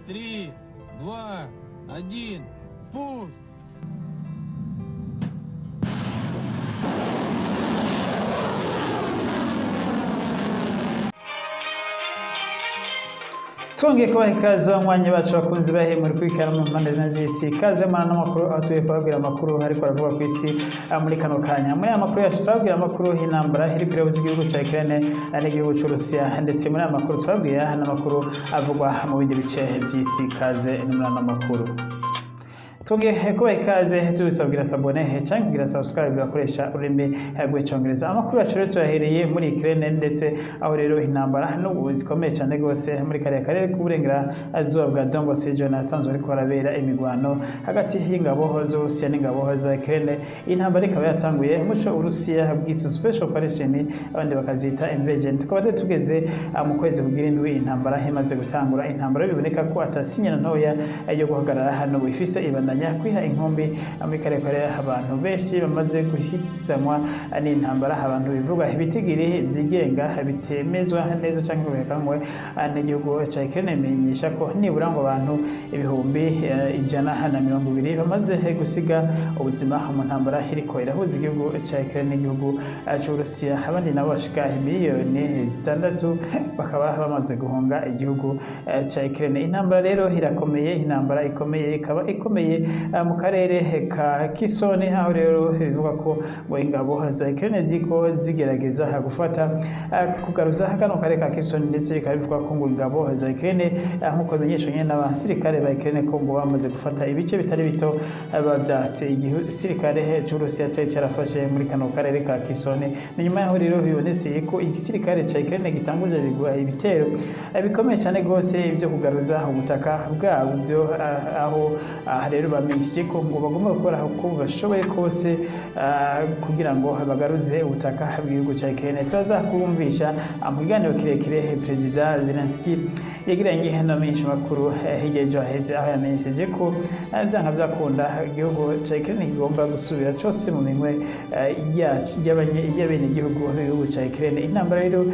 Три, два, один, пуск! Twongeye kubaha ikaze banywanyi bacu bakunzi bahe muri kwikara mu mpande zine z'isi. Ikaze mana n'amakuru, aho tugiye kubabwira amakuru ariko aravuga ku isi muri kano kanya. Muri aya makuru yacu turababwira amakuru y'intambara iri kwirabuza igihugu cya Ukraine n'igihugu cy'Uburusiya, ndetse muri aya makuru turababwira n'amakuru avugwa mu bindi bice by'isi. Ikaze ni muri ano makuru. Twongeye kubaha ikaze, tubisabwira s'abonner cyangwa kugira subscribe bakoresha ururimi rw'Icyongereza. Amakuru yacu rero tuyahereye muri Ukraine, ndetse aho rero intambara n'ubu zikomeye cyane rwose muri kariya karere k'uburengerazuba bwa Donbas region, ahasanzwe ariko harabera imigwano hagati y'ingabo z'Uburusiya n'ingabo za Ukraine. Iyi ntambara ikaba yatanguye muco Uburusiya bwise special operation, abandi bakavyita invasion. Tukaba rero tugeze mu kwezi kugira indwi intambara imaze gutangura. Intambara biboneka ko atasinya na ntoya yo guhagarara hano ifise, ibandanya kwiha inkumbi muri kariya karere. Abantu benshi bamaze guhitanwa n'intambara, abantu bivuga ibitigiri vyigenga bitemezwa neza canke ngo bihakanwe n'igihugu ca Ukraine, bimenyesha ko nibura ngo abantu 120,000 bamaze gusiga ubuzima mu ntambara iriko irahuza igihugu ca Ukraine n'igihugu c'Uburusiya. Abandi nabo bashika miliyoni 6 bakaba bamaze guhunga igihugu ca Ukraine. Intambara rero irakomeye, intambara ikomeye, ikaba ikomeye mu karere ka Kherson, aho rero bivuga ko ngo ingabo za Ukraine ziriko zigerageza gufata kugaruza kano karere ka Kherson, ndetse bikaba bivugwa ko ngo ingabo za Ukraine, nk'uko bimenyeshwa nyene n'abasirikare ba Ukraine, ko ngo bamaze gufata ibice bitari bito bavyatse igisirikare c'Uburusiya cari carafashe muri kano karere ka Kherson. Ni nyuma yaho rero bibonetse ko igisirikare ca Ukraine gitanguje ibitero bikomeye cyane rwose byo kugaruza ubutaka bwabyo, aho aha rero bamenyesheje ko ngo bagomba gukora uko bashoboye kose kugira ngo bagaruze ubutaka bw'igihugu cya Ukraine. Turaza kubumvisha mu kiganiro kirekire Perezida Zelensky yagiranye n'abamenyesha makuru hirya y'ejo haheze, aho yamenyesheje ko vyanka vyakunda igihugu ca Ukraine kigomba gusubira cose mu minwe y'abenegihugu b'igihugu ca Ukraine. Intambara rero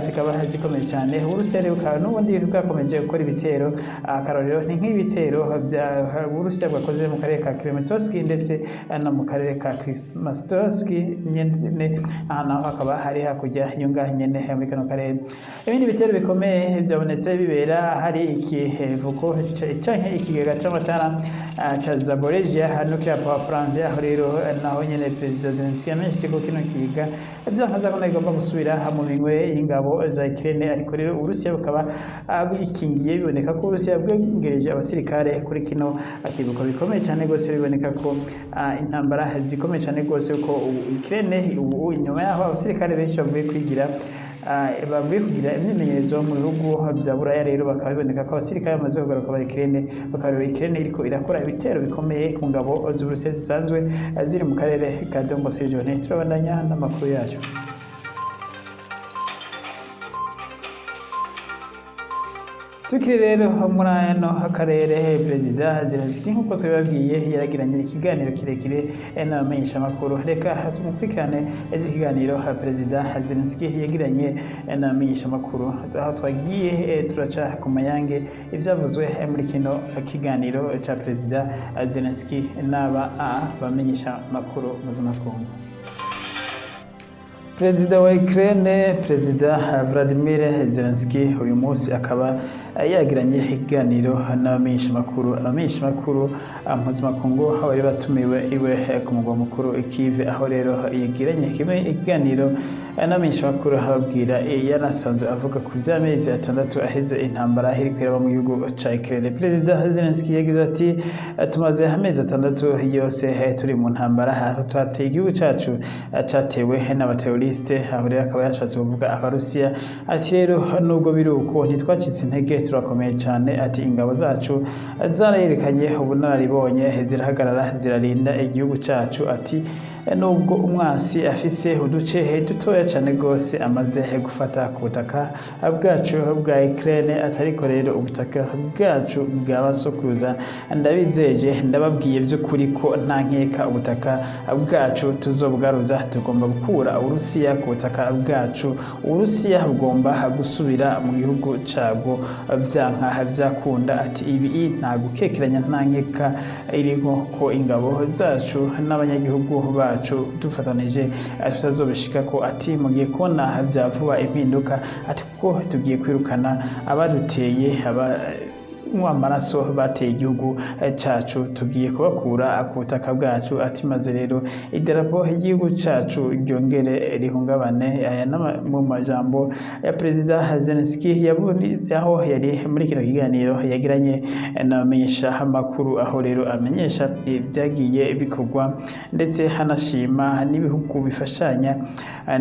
zikaba zikomeye cyane. Uburusiya rero bukaba n'ubundi bwakomeje gukora ibitero. Akarorero ni nk'ibitero bya Uburusiya bwakoze mu karere ka Kramatorsk ndetse no mu karere ka Kramatorsk nyene, aha naho hakaba hari hakurya y'ungaho nyene muri kano karere. Ibindi bitero bikomeye byabonetse bibera hari ikivuko canke ikigega c'amatara ca Zaporizhia nuclear power plant, aho rero naho nyene Perezida Zelensky yamenyesheje ko kino kigega vyanka vyakunda kigomba gusubira mu minwe y'ingabo za Ukraine. Ariko rero Uburusiya bukaba bwikingiye, biboneka ko Uburusiya bwongereje abasirikare kuri kino kivuko bikomeye cyane rwose. Biboneka ko intambara zikomeye cyane rwose, ko ubu Ukraine ubu inyuma yaho abasirikare benshi bavuye kwigira, bavuye kugira imyimenyerezo mu bihugu bya Buraya, rero bakaba biboneka ko abasirikare bamaze kugaruka ba Ukraine, bakaba rero Ukraine iriko irakora ibitero bikomeye ku ngabo z'Uburusiya zisanzwe ziri mu karere ka Donbas region. Turabandanya n'amakuru yacu. Tukiri rero muri ano karere, Perezida Zelensky, nk'uko twabibabwiye, yaragiranye ikiganiro kirekire n'abamenyeshamakuru. Reka tumukurikirane ikiganiro Perezida Zelensky yagiranye n'abamenyeshamakuru, aho twagiye turaca ku mayange ivyavuzwe muri kino kiganiro ca Perezida Zelensky n'aba bamenyeshamakuru mpuzamakungu. Perezida wa Ukraine, Perezida Vladimir Zelensky, uyu munsi akaba yagiranye ikiganiro n'abamenyeshamakuru, abamenyeshamakuru mpuzamakungu, aho bari batumiwe iwe ku mugwa mukuru Kiev, aho rero yagiranye ikiganiro n'abamenyeshamakuru, ababwira yarasanzwe avuga ku by'amezi 6 aheze intambara iriko iraba mu gihugu ca Ukraine. Perezida Zelensky yagize ati: "Tumaze amezi 6 yose turi mu ntambara, aho twateye igihugu cacu catewe n'abateroriste." Aho rero akaba yashatse kuvuga Abarusiya. Ati: "Rero nubwo biri uko, ntitwacitse intege, turakomeye cyane." Ati: "Ingabo zacu zarayerekanye ubunararibonye, zirahagarara, zirarinda igihugu cacu." Ati Nubwo umwasi afise uduce dutoya cane gose amaze gufata ku butaka bwacu bwa Ukraine, atariko rero ubutaka bwacu bwa basokuruza, ndabizeje, ndababwiye by'ukuri ko nta nkeka ubutaka bwacu tuzobwaruza. Tugomba gukura Uburusiya ku butaka bwacu, Uburusiya bugomba gusubira mu gihugu cabwo vyanka vyakunda. Ati ibi nta gukekeranya, nta nkeka iriho ko ingabo zacu n'abanyagihugu bacu dufatanije tutazobishikako. Ati mugiye kubona vya vuba impinduka, ati kuko tugiye kwirukana abaduteye, aba amaraso bateye igihugu cacu, tugiye kubakura ku butaka bwacu. Ati maze rero idarapo ry'igihugu cacu ryongere rihungabane. Aya mu majambo ya Perezida Zelensky aho yari muri kino kiganiro yagiranye n'abamenyesha amakuru, aho rero amenyesha ibyagiye bikorwa, ndetse hanashima n'ibihugu bifashanya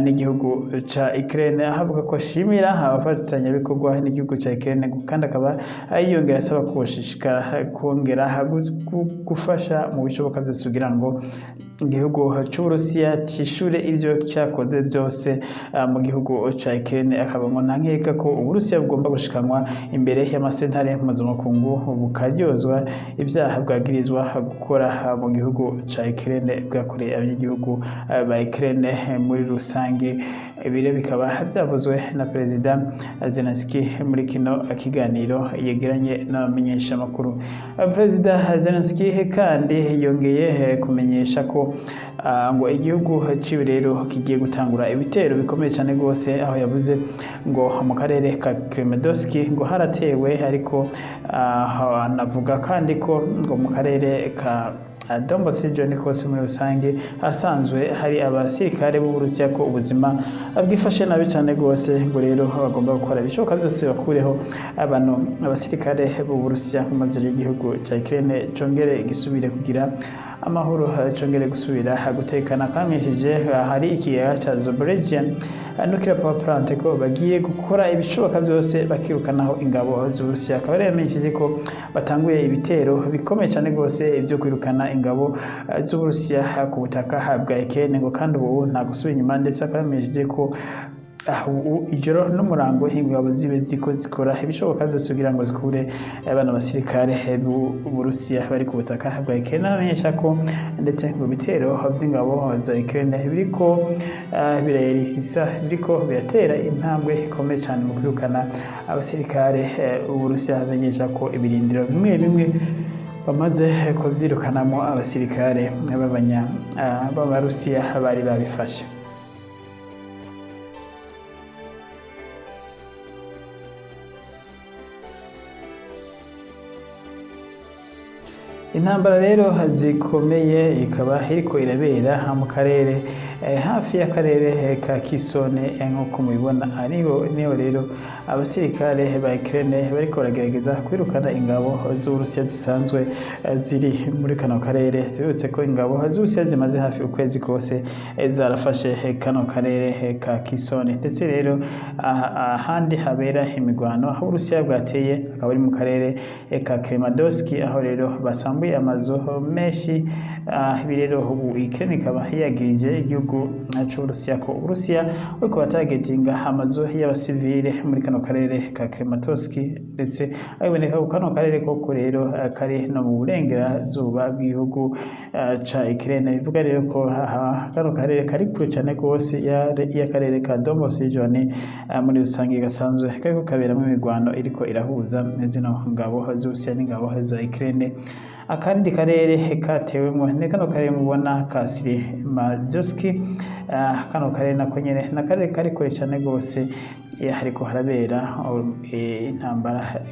n'igihugu ca Ukraine, aho avuga ko ashimira abafatanyabikorwa n'igihugu ca Ukraine, kandi akaba yongera asaba kuboshishikara kongera gufasha mu bishoboka byose kugira ngo igihugu c'Uburusiya cishure ivyo cakoze byose mu gihugu ca Ukraine. Akaba ngo nta nkeka ko Uburusiya bugomba gushikanwa imbere y'amasentare mpuzamakungu, bukaryozwa ibyaha bwagirizwa gukora mu gihugu ca Ukraine, bwakoreye abanyagihugu ba Ukraine muri rusange. Ibi rero bikaba byavuzwe na Perezida Zelensky muri kino kiganiro yegeranye n'abamenyeshamakuru. Perezida Zelensky kandi yongeye kumenyesha ko ngo igihugu ciwe rero kigiye gutangura ibitero bikomeye cyane rwose, aho yavuze ngo mu karere ka Kremedowski ngo haratewe, ariko anavuga kandi ko ngo mu karere ka Donbas region kose muri rusange hasanzwe hari abasirikare b'Uburusiya, ko ubuzima bwifashe nabi cyane rwose, ngo rero bagomba gukora ibishoboka byose bakureho abantu abasirikare b'Uburusiya, maze igihugu cya Ukraine congere gisubire kugira amahoro, congere gusubira gutekana. Kamishije hari ikiyaga ca Zaporizhia nuclear power plant, ko bagiye gukora ibishoboka byose bakirukanaho ingabo z'Uburusiya. Akaba rero yamenyesheje ko batanguye ibitero bikomeye cyane rwose byo kwirukana ingabo z'Uburusiya ku butaka bwa Ukraine, ngo kandi ubu nta gusubira inyuma. Ndetse akaba yamenyesheje ko ubu ijoro n'umurango ingabo zibe ziriko zikora ibishoboka byose kugira ngo zikure bano basirikare b'Uburusiya bari ku butaka bwa Ukraine. Amenyesha ko ndetse ngo ibitero by'ingabo za Ukraine biriko birayerisisa, biriko biratera intambwe ikomeye cyane mu kwirukana abasirikare b'Uburusiya. Amenyesha ko ibirindiro bimwe bimwe bamaze kubyirukanamo abasirikare b'Abarusiya bari babifashe. Intambara rero zikomeye ikaba iriko irabera mu karere hafi y'akarere ka Kisone, nk'uko mubibona ariho niho rero abasirikare ba Ukraine bariko baragerageza kwirukana ingabo z'Uburusiya zisanzwe ziri muri kano karere. Tubibutse ko ingabo z'Uburusiya zimaze hafi ukwezi kose zarafashe kano karere ka Kisone. Ndetse rero ahandi habera imigwano aho Uburusiya bwateye akaba ari mu karere ka Krematorsk, aho rero basambuye amazu menshi. Ibi rero ubu Ukraine ikaba yagirije igihugu c'Uburusiya ko Uburusiya buriko batagetinga amazu y'abasivile muri kano karere ka Krematorsk, ndetse abiboneka ko kano karere koko rero kari no mu burengerazuba bw'igihugu ca Ukraine. Bivuga rero ko aha kano karere kari kure cane rwose y'akarere ka Donbas region muri rusange, gasanzwe kariko kaberamwo imigwano iriko irahuza zino ngabo z'Uburusiya n'ingabo za Ukraine. Akandi karere katewemwo ni kano karere mubona ka Sirimadjoski. Kano karere nako nyene ni akarere kari kure cane rwose, hariko harabera intambara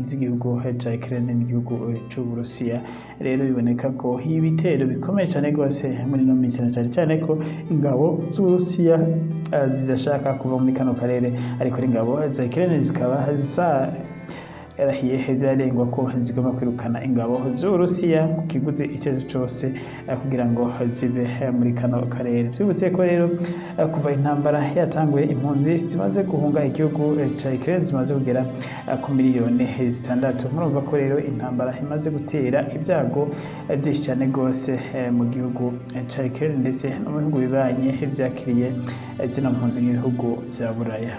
z'igihugu ca Ukraine n'igihugu c'Uburusiya. Rero biboneka ko ibitero bikomeye cane rwose muri ino minsi, na cane cane ko ingabo z'Uburusiya zidashaka kuva muri kano karere, ariko ingabo za Ukraine zikaba za yarahiye zirarengwa ko zigomba kwirukana ingabo z'Uburusiya ku kiguzi icyo ari cyo cyose kugira ngo zibe muri kano karere. Twibutse ko rero kuva intambara yatanguye, impunzi zimaze guhunga igihugu ca Ukraine zimaze kugera ku miliyoni 6. Murumva ko rero intambara imaze gutera ibyago byinshi cyane rwose mu gihugu ca Ukraine, ndetse no mu bihugu bibanye vyakiriye zino mpunzi, nk'ibihugu vya Buraya.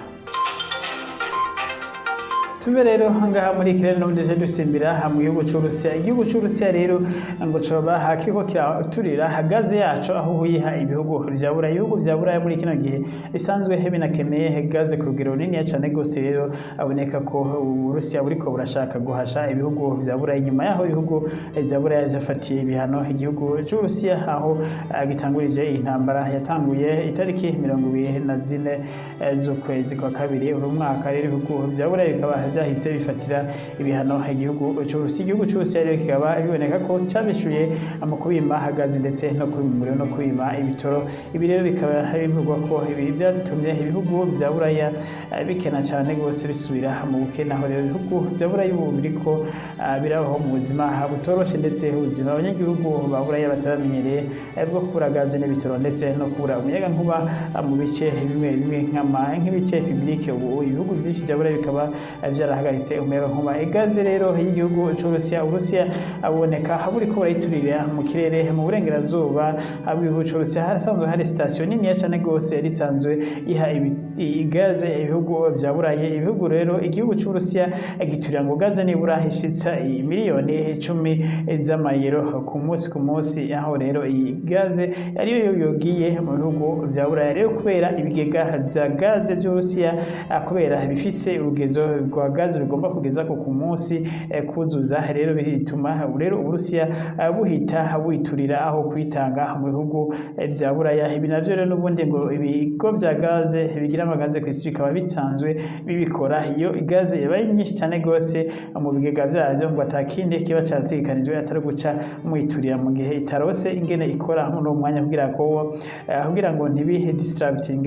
Tuve rero ngaha muri Ukraine, n'ubundi duce dusimbira mu gihugu c'Uburusiya. Igihugu c'Uburusiya rero ngo coba kiriko kiraturira gaze yaco aho huyiha ibihugu vya Buraya. Ibihugu vya Buraya muri kino gihe bisanzwe binakeneye gaze ku rugero runiniya cane gose. Rero aboneka ko Uburusiya buriko burashaka guhasha ibihugu vya Buraya, inyuma yaho ibihugu vya Buraya vyafatiye ibihano igihugu c'Uburusiya, aho gitangurije iyi ntambara yatanguye itariki 24 z'ukwezi kwa kabiri uyu mwaka. Rero ibihugu vya Buraya bikaba vyahise bifatira ibihano igihugu c'Uburusiya. Igihugu c'Uburusiya rero kikaba biboneka ko cabishuye mu kubima gaze, ndetse no kubima umuriro, no kubima ibitoro. Ibi rero bikaba bivugwa ko ibi vyatumye ibihugu vya Buraya bikena cane gose, bisubira mu bukene, aho rero ibihugu vya Buraya ubu biriko birabaho mu buzima butoroshe, ndetse ubuzima abanyagihugu ba Buraya bataramenyereye bwo kubura gaze n'ibitoro, ndetse no kubura umuyagankuba mu bice bimwe bimwe, nk'ibice public. Ubu ibihugu vyinshi vya Buraya bikaba vyarahagaritse umuyagankuba. Igaze rero y'igihugu c'Uburusiya, Uburusiya aboneka buriko burayiturira mu kirere mu burengerazuba bw'igihugu c'Uburusiya. Harasanzwe hari sitasiyo niniya cane gose yari isanzwe iha igaze ibihugu vya Burayi. Ibihugu rero, igihugu c'Uburusiya giturira ngo gaze nibura ishitsa miliyoni 10 z'amayero ku munsi ku munsi, aho rero iyi gaze ariyo yogiye mu bihugu vya Buraya. Rero kubera ibigega vya gaze vy'Uburusiya, kubera bifise urugezo rwa gaze bigomba kugeza ku munsi kuzuza, rero bituma rero Uburusiya buhita buyiturira aho kuyitanga mu bihugu vya Buraya. Ibi navyo rero n'ubundi ngo ibigo vya gaze bigira amagaze kw'isi bikaba bisanzwe bibikora. Iyo gaze yabaye nyinshi cane gose mu bigega vyavyo, ngo atakindi kiba carategekanijwe atari guca muyiturira mu gihe itarose ingene ikora muri uwo mwanya, kugira ngo ntibihe disrupting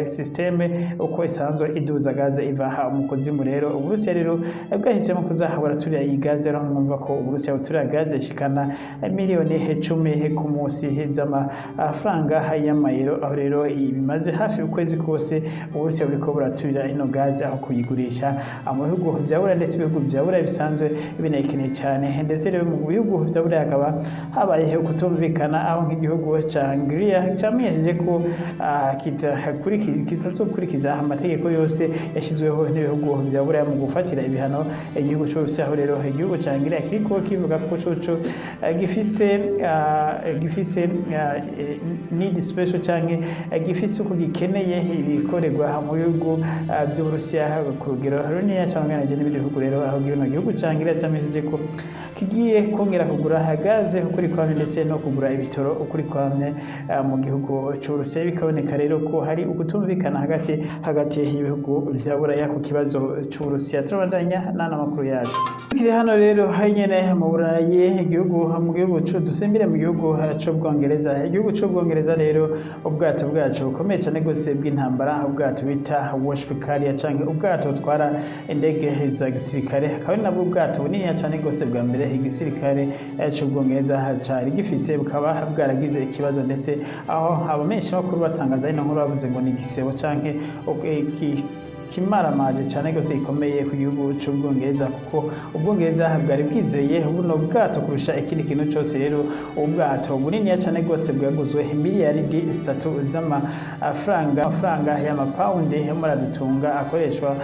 système uko isanzwe iduza gaze iva mu kuzimu. Rero Uburusiya rero bwahisemo kuza buraturira iyi gaze. Rero mwumva ko Uburusiya buturira gaze ishikana miliyoni 10 ku munsi z'amafaranga y'amayero, aho rero bimaze hafi ukwezi kose Uburusiya buriko buraturira ino gaze aho kuyigurisha mu bihugu vya Buraya, ndetse ibihugu vya Buraya bisanzwe binayikeneye cyane. Ndetse rero mu bihugu vya Buraya hakaba habayeho kutumvikana, aho nk'igihugu ca Hongiriya camenyesheje ko kitazokurikiza amategeko yose yashyizweho n'ibihugu vya Buraya mu gufatira ibihano igihugu c'Uburusiya. Aho rero igihugu ca Hongiriya kiriko kivuga ko coco gifise need special, canke gifise uko gikeneye ibikorerwa mu bihugu vy'Uburusiya ku rugero runiniya canganije n'ibindi bihugu. Rero aho kino gihugu ca Hongiriya camenyesheje ko kigiye kongera kugura gaze ukuri kwamye, ndetse no kugura ibitoro ukuri kwamye mu gihugu c'Uburusiya. Bikaboneka rero ko hari ukutumvikana hagati y'ibihugu vya Buraya ku kibazo c'Uburusiya. Turabandanya n'ano makuru yacu. Tukiri hano rero nyene mu Burayi, igihugu mu gihugu dusimbire mu gihugu c'Ubwongereza. Igihugu c'Ubwongereza rero, ubwato bwacu bukomeye cane gose bw'intambara, ubwato bita Warship Carrier canke ubwato butwara indege za gisirikare, akaba ari nabwo bwato buniniya cane gose bwa mbere igisirikare c'Ubwongereza cari gifise, bukaba bwaragize ikibazo, ndetse aho abamenyesha makuru batangaza ino nkuru bavuze ngo ni igisebo canke kimaramaje cane gose gikomeye ku gihugu c'Ubwongereza, kuko Ubwongereza bwari bwizeye buno bwato kurusha ikindi kintu cose. Rero ubwato buniniya cane gose bwaguzwe miliyaridi 3 z'amafaranga, amafaranga y'amapawundi muradutunga, akoreshwa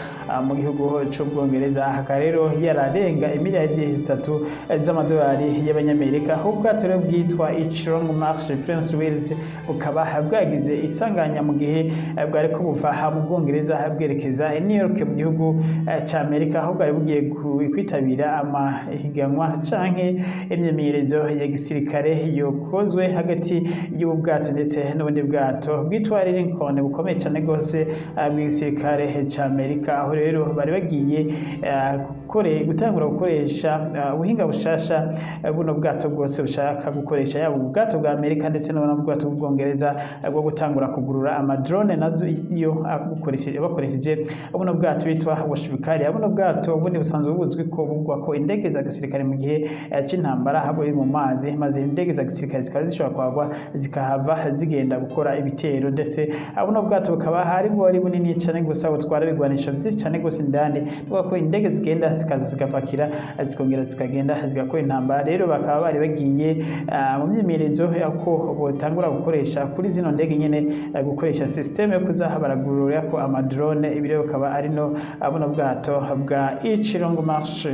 mu gihugu c'Ubwongereza, akaba rero yararenga imiliyaridi 3 z'amadolari y'abanyamerika. Aho ubwato rero bwitwa Long March Prince Wales bukaba bwagize isanganya mu gihe bwariko buva mu Bwongereza bwerekeza i New York mu gihugu ca Amerika, aho bwari bugiye kwitabira amahiganwa canke imyimenyerezo ya gisirikare yokozwe hagati y'ubu bwato ndetse n'ubundi bwato bwitwa Lincoln, bukomeye cane gose bw'igisirikare ca Amerika. Aho rero bari bagiye gutangura gukoresha ubuhinga bushasha buno bwato bwose bushaka gukoresha, yaba ubwato bwa Amerika ndetse n'ubwato bw'Ubwongereza, bwo gutangura kugurura amadrone nazo iyo bakoresheje. Buno bwato bitwa Washibikari, buno bwato ubundi busanzwe buzwi ko bugwa ko indege za gisirikare mu gihe c'intambara buri mu mazi, maze indege za gisirikare zikaba zishobora kuhagwa zikahava zigenda gukora ibitero. Ndetse buno bwato bukaba ari bwari bunini cane gusa, butwara ibigwanisho vyinshi cane gose indani, nukuvuga ko indege zigenda zikaza zigapakira, zikongera zikagenda zigakora intambara. Rero bakaba bari bagiye mu myimenyerezo ko botangura gukoresha kuri zino ndege nyene, gukoresha système yo kuza baragurura ko ama drone. Ibi rero bukaba ari no buno bwato bwa Long March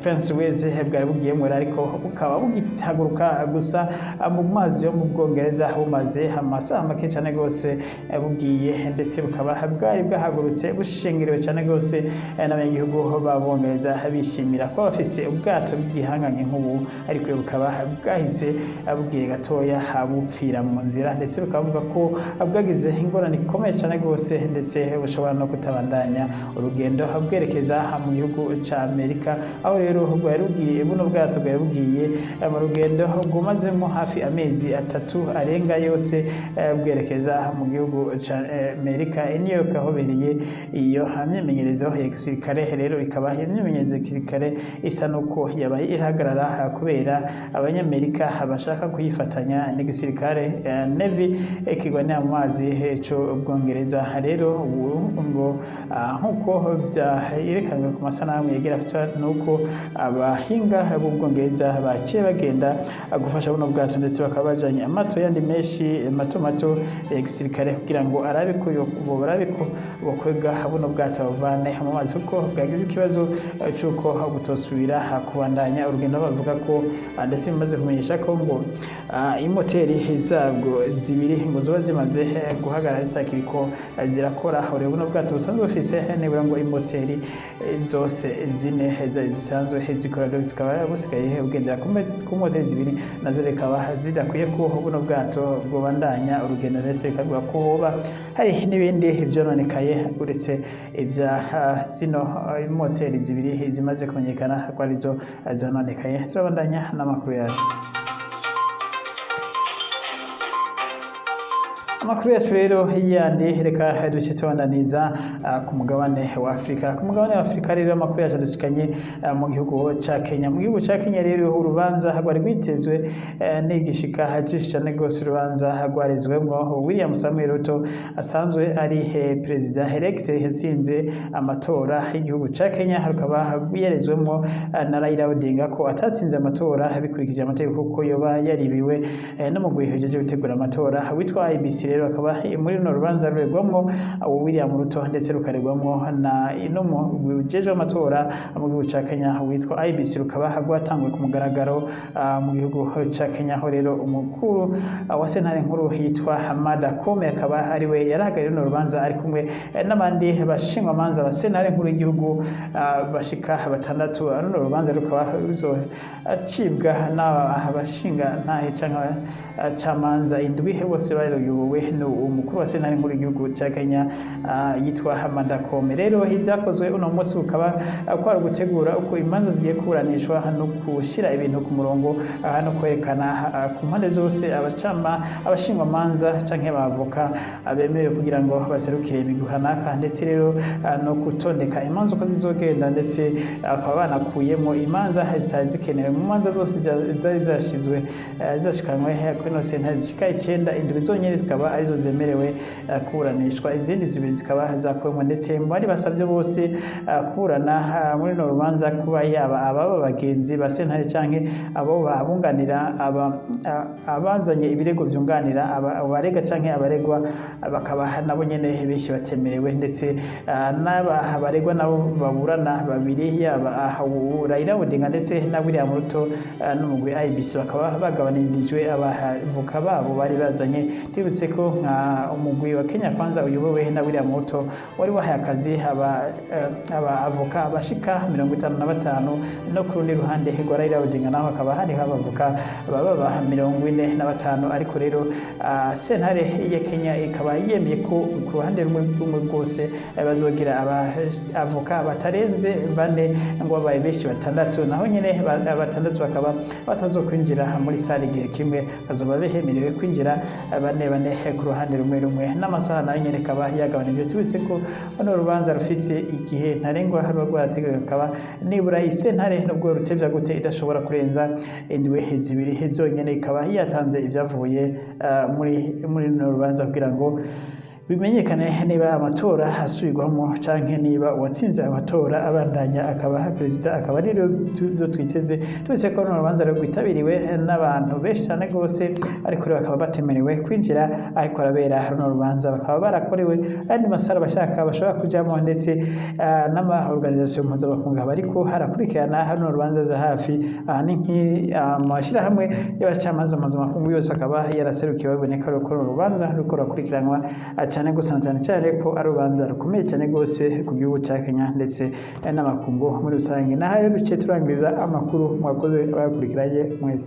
Prince Wales bwari bugiyemwo, ariko bukaba bugihaguruka gusa mu mazi yo mu Bwongereza, bumaze amasaha make cane gose bugiye, ndetse bukaba bwari bwahagurutse bushengerewe cane gose n'abanyagihugu b'Abongereza, bishimira ko bafise ubwato bw'igihangange nk'ubu, ariko bukaba bwahise bugiye gatoya bupfira mu nzira, ndetse bukaba buvuga ko bwagize ingorane ikomeye cane gose, ndetse bushobora no kutabandanya urugendo bwerekeza mu gihugu ca Amerika. Aho rero bwari bugiye, buno bwato bwari bugiye mu rugendo bwumazemo hafi amezi 3 arenga yose, bwerekeza mu gihugu ca Amerika i New York, aho bereye iyo myimenyerezo ya gisirikare. Rero ikaba iyo myimenyerezo ya gisirikare isa nuko yabaye irahagarara kubera Abanyamerika bashaka kuyifatanya n'igisirikare Navy kirwanira mu mazi c'u Bwongereza. Rero ubu ngo nkuko vyerekanywe ku masanamu yegera nuko abahinga b'Ubwongereza baciye bagenda gufasha buno bwato, ndetse bakaba bajanye amato yandi menshi mato mato ya gisirikare kugira ngo arabe ko barabe ko bokwega buno bwato bavane mu mazi, kuko bwagize ikibazo c'uko butosubira kubandanya urugendo. Bavuga ko ndetse bimaze kumenyesha ko ngo imoteri zabwo zibiri ngo zoba zimaze guhagarara zitakiriko zirakora. Rero buno bwato busanzwe bufise nibura ngo imoteri zose zine zisanzwe zikora, zikaba busigaye bugendera ku moteri zibiri, nazo rikaba zidakwiye ko buno bwato bwobandanya urugendo. Ndetse bikavuga ko hoba hari n'ibindi vyononekaye uretse ivya zino moteri zibiri zimaze kumenyekana ko arizo zononekaye. Turabandanya n'amakuru yacu. Amakuru yacu rero yandi, reka duce tubandaniza ku mugabane wa Afrika. Ku mugabane wa Afrika rero amakuru yacu dushikanye mu gihugu ca Kenya. Mu gihugu ca Kenya rero urubanza rwari rwitezwe n'igishika cinshi cane gose, urubanza rwarezwemwo William Samuel Ruto asanzwe ari perezida elect yatsinze amatora y'igihugu ca Kenya, rukaba rwiyerezwemwo na Raila Odinga ko atatsinze amatora bikurikije amategeko, kuko yoba yaribiwe n'umugwi ujeje gutegura amatora witwa IEBC. Rero akaba muri runo rubanza ruregwamwo William Ruto, ndetse rukaregwamwo na n'umugwi ujejwe amatora mu gihugu ca Kenya witwa IEBC, rukaba rwatanguye ku mugaragaro mu gihugu ca Kenya, aho rero umukuru wa sentare nkuru yitwa Hamada Kome akaba ariwe yarahagarariye runo rubanza, ari kumwe n'abandi bashingwamanza ba sentare nkuru y'igihugu bashika batandatu. Runo rubanza rukaba ruzocibwa n'abashinga ntahe canke abacamanza indwi, bose bayobowe umukuru wa sentare nkuru y'igihugu ca Kenya yitwa Hamada Kome. Rero ivyakozwe uno munsi bukaba kwari gutegura uko imanza zigiye kuburanishwa no gushyira ibintu ku murongo, no kwerekana ku mpande zose abacama abashingwamanza canke abavoka bemerewe kugira ngo baserukire imigwi kanaka, ndetse rero no gutondeka imanza uko zizogenda, ndetse bakaba banakuyemo imanza zitari zikenewe. Mu manza zose zari zashizwe zashikanywe kuri ino sentare zishika icenda, indwi zonyene zikaba arizo zemerewe kuburanishwa, izindi zibiri zikaba zakuwemwo. Ndetse mu bari basavye bose kuburana muri runo rubanza, kuba yaba ababa bagenzi ba sentare canke abo babunganira abazanye ibirego vyunganira abarega canke abaregwa, bakaba nabo nyene benshi batemerewe. Ndetse n'aba abaregwa nabo baburana babiri, yaba Raila Odinga ndetse na William Ruto n'umugwi IEBC, bakaba bagabanirijwe abavoka babo bari bazanye. Tibutse ko nka umugwi wa Kenya Kwanza uyobowe na William Ruto wari wahaye akazi aba avoka bashika 55, no ku rundi ruhande rwa Raila Odinga naho hakaba hariho abavoka baba 45. Ariko rero sentare ya Kenya ikaba yemeye ko ku ruhande rumwe rumwe rwose bazogira aba avoka batarenze bane, ngo babaye benshi batandatu, naho nyene batandatu bakaba batazokwinjira muri sale igihe kimwe, bazoba bemerewe kwinjira bane bane. ku ruhande rumwe rumwe, n'amasaha nayo nyene ikaba yagabanijwe. Tubitse ko runo rubanza rufise igihe ntarengwa ruba rwarateguwe, rukaba nibura isentare nubwo rutevya gute idashobora kurenza indwi 2 zonyene, ikaba yatanze ivyavuye muri runo rubanza kugira ngo bimenyekane niba amatora asubirwamo canke niba uwatsinze amatora abandanya akaba perezida. Akaba ari zo twiteze. Tubitse ko runo rubanza rwitabiriwe n'abantu benshi cane gose, ariko rero bakaba batemerewe kwinjira ariko arabera runo rubanza, bakaba barakorewe ayandi masara bashaka bashobora kujamo, ndetse n'ama organisation mpuzamakungu bariko harakurikirana runo rubanza vya hafi. Aha ni nk'amashirahamwe y'abacamanza mpuzamakungu yose akaba yaraserukiwe, biboneka ko runo rubanza ruriko rurakurikiranwa cane gose, na cane cane ko ari urubanza rukomeye cane gose ku gihugu ca Kenya ndetse n'amakungu muri rusange. Naho rero duciye turangiriza amakuru. Mwakoze abayakurikiranye mwese.